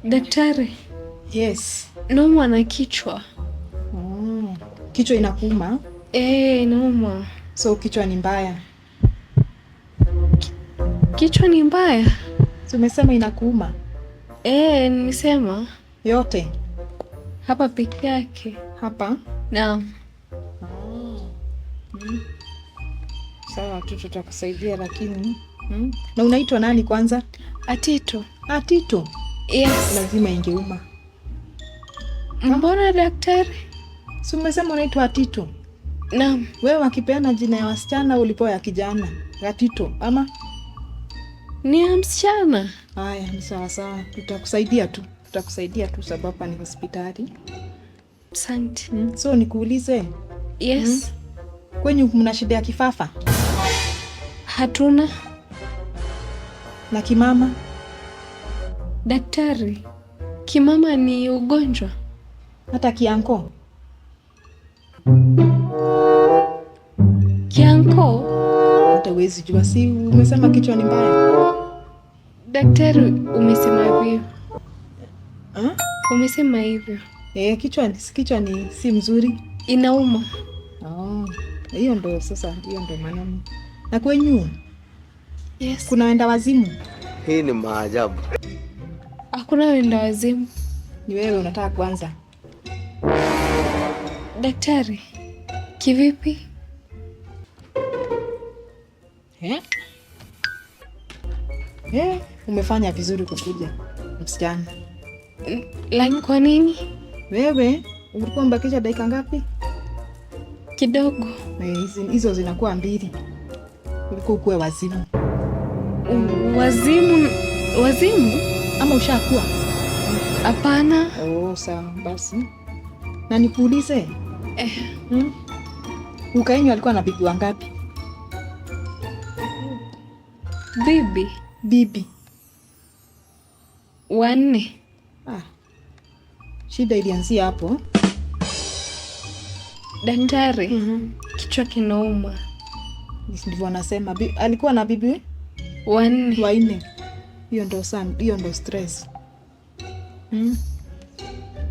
Daktari. Yes. Naumwa na kichwa. Oh. Kichwa inakuuma? Eh, naumwa. So kichwa ni mbaya? Kichwa ni mbaya? Si umesema inakuuma? Eh, nimesema. Yote? Hapa peke yake. Hapa? Naam. Oh. Mm. Sawa tu, tutakusaidia lakini. Na unaitwa nani kwanza? Atito. Atito? Yes. Lazima ingeuma. Mbona daktari? Si umesema unaitwa Atito? Naam. Wewe wakipeana jina ya wasichana ulipewa ya kijana? Atito ama? Ni ya msichana. Haya, ni sawa sawa. Tutakusaidia tu. Tutakusaidia tu sababu hapa ni hospitali. Asante. So nikuulize. Yes. Kwenyu mna shida ya kifafa? Hatuna. Na kimama? Daktari, kimama ni ugonjwa? Hata kianko? Kianko? Hata huwezi jua, si umesema kichwa ni mbaya? Daktari, umesema hivyo. Ha? Umesema hivyo. Kichwa ni si mzuri. Inauma. Oh, hiyo ndo sasa, hiyo ndo maneno. Na kwenyu? Yes. Kuna wenda wazimu? Hii ni maajabu. Hakuna wenda wazimu. Ni wewe unataka kuanza. Daktari, kivipi? Umefanya vizuri kukuja msichana. Lakini kwa nini? Wewe ulikuwa umebakisha dakika ngapi? Kidogo. Hizo zinakuwa 2. Ulikuwa ukuwe wazimu. Wazimu? Wazimu? Ama ushakuwa? Hapana. Oh, sawa basi. Na nikuulize. Ukaenyu alikuwa na bibi wangapi? Bibi? Bibi. 4. Shida ilianzia hapo. Daktari, kichwa kinauma. Ndivyo wanasema. Alikuwa na bibi 4. 4. Hiyo ndo sana, hiyo ndo stress.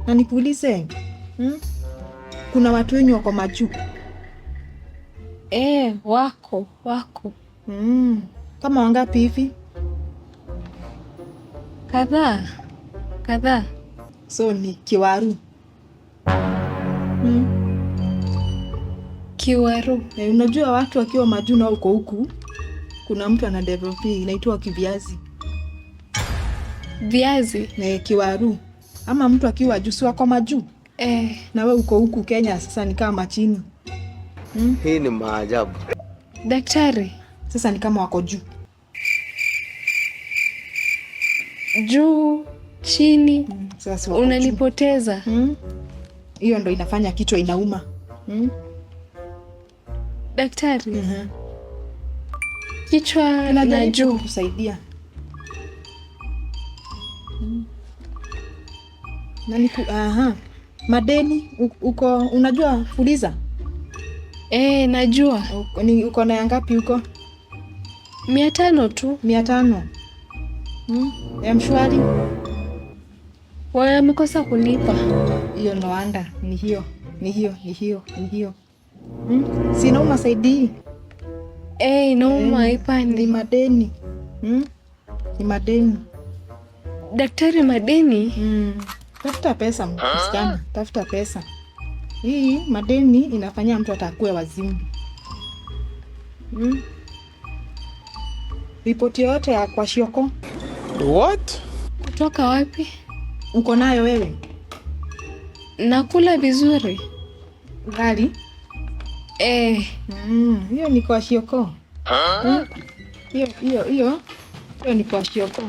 Na nikuulize, Kuna watu wenyu wako majuu? Wako, wako. Kama wangapi hivi? Kadhaa. Kadhaa. So ni kiwaru. Kiwaru. Unajua watu wakiwa majuu na uko huku, kuna mtu ana develop inaitwa kiviazi. Viazi? Kiwaru. Ama mtu akiwa juu si wako majuu? Na wewe uko huku Kenya sasa ni kama chini. Hii ni maajabu. Daktari, sasa ni kama wako juu. Juu, chini. Sasa si wako juu. Unanipoteza. Hiyo ndo inafanya kichwa inauma. Daktari. Kichwa na Najaribu juu. kukusaidia. Na niku, aha. Madeni, uko, unajua fuliza? Najua. Uko, ni, uko na ngapi huko? 500 tu. 500. Ya mshwari? Wamekosa kulipa. Hiyo ndo anda, ni hiyo, ni hiyo, ni hiyo, ni hiyo. Sina umasaidii. Inauma ipande. Ni madeni. Ni madeni. Daktari, madeni? Tafuta pesa msichana, tafuta pesa. Hii madeni inafanya mtu atakuwe wazimu. Ripoti yote ya kwa Shioko. What? Kutoka wapi? Uko nayo wewe? Nakula vizuri. Ugali? Hiyo ni kwa Shioko. Hiyo, hiyo, hiyo. Hiyo ni kwa Shioko.